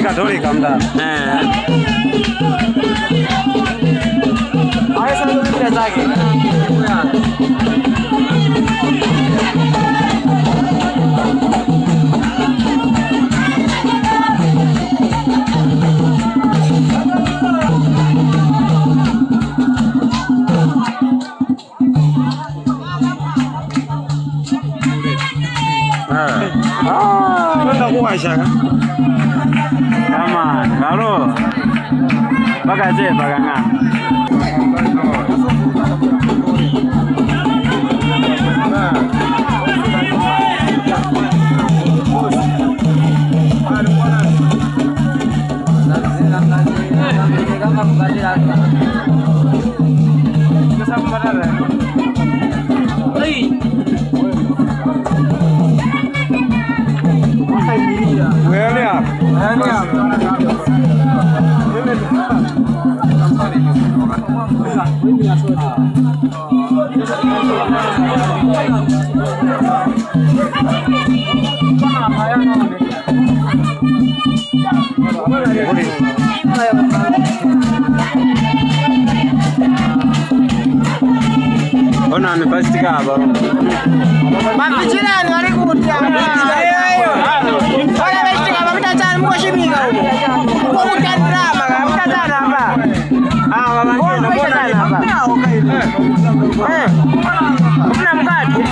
Katolika mda. Kama ngalo bakaje bakanga Ona amepastika hapa. Mafichirani wali kutia. Wale bashika mapita mko shimika huko. Kwa kutandrama mtatana hapa. Ah, mama mbona hapa? Eh. Kuna mkate.